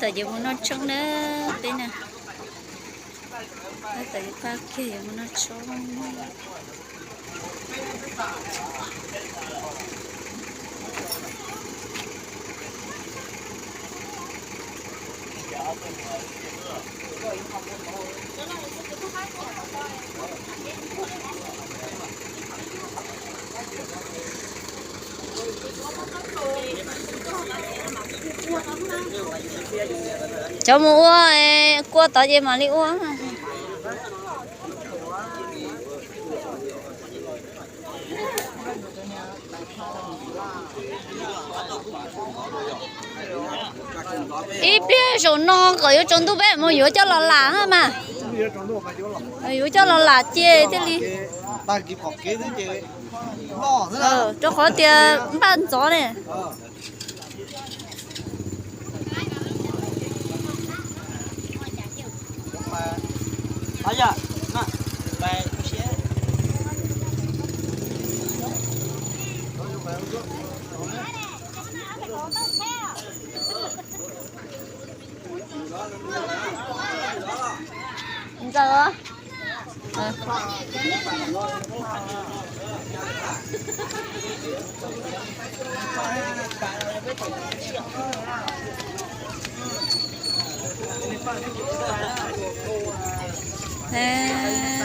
Tawm ces mus noj tshoob na peb na. Tawm pab kiag yuav mus noj tshoob. Cov mus ua kua tod ces mam li ua. Ib pliag zaum no kom yuav tsaus ntuj peb mus yuav coj los lam mas. Yuav coj los lam cia thiaj li, rau qhov tias npaj ntxov ne. Ntxawm.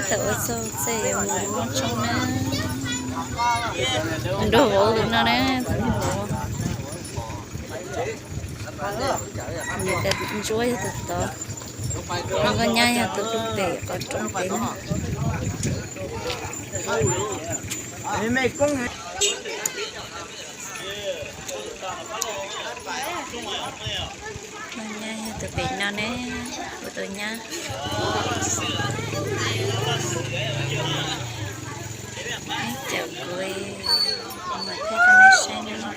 Tawm ua txuj xwb yuav mus noj tshoob na. Nrog vauv no na. Ntsuab yog tus tod, nkauj nyab yog tus lub pem qhov rooj pem na. Nkauj nyab yog tus pem no ne, kuv tus nyab. Cawm kuv mas thiaj rau nej saib na.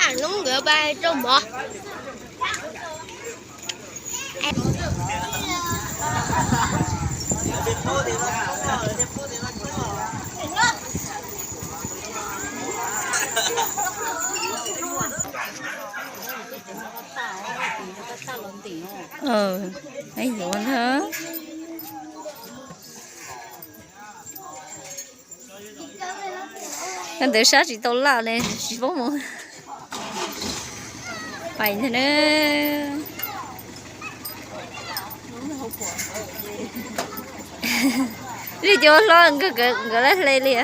Hnub nkawd pais rau mov. Yuav ntag. Ntawd sab tsis tau laj ne, tsis paub mus pais ntag na. Li cov hlob nkawd laj hle li.